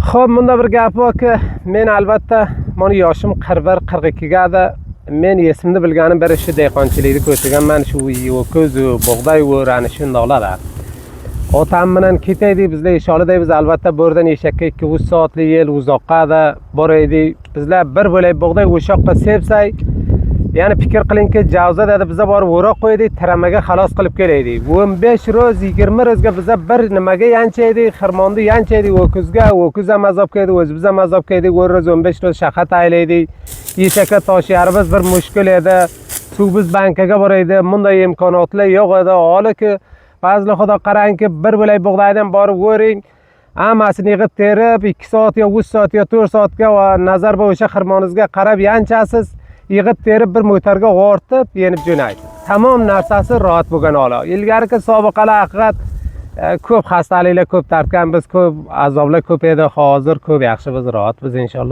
Xo'p, bunda bir gap borki, men albatta mana yoshim 41, 42 gada. Men esimni bilganim bir shu dehqonchilikni ko'rsaganman, shu ho'kiz, bug'doy o'rani shundoqlar. Otam bilan ketaydik, bizlar esholiday albatta bo'rdan eshakka 2-3 soatlik yo'l uzoqqa da boraydik. Bizlar bir bo'lak bug'doy o'shoqqa sepsak, ya'ni fikr qilingki, javza dedi, biza borib o'roq qo'ydik, tiramaga xalos qilib kelaydik. 15 ro'z, 20 ro'zga biza bir nimaga yanchaydik, xirmonni yanchaydik ho'kizga, ho'kiz ham azob keldi, o'zimiz ham azob keldik. 10 ro'z, 15 ro'z shahat aylaydik. Eshakka toshiyarimiz bir mushkul edi. Suvimiz bankaga boraydi, bunday imkoniyatlar yo'q edi. Holiki ba'zilar, xudo qarangki, bir bo'lak bug'doydan borib o'ring, hammasini yig'ib terib 2 soat yo 3 soat yo 4 soatga va nazar va o'sha xirmoningizga qarab yanchasiz, yig'ib terib bir motorga ortib yenib jo'naysiz. Tamom narsasi rohat bo'lgan holi. Ilgariki sobiqalar haqiqat ko'p xastaliklar ko'p tortgan, biz ko'p azoblar ko'p edi. Hozir ko'p yaxshi, biz rohatmiz, inshaalloh.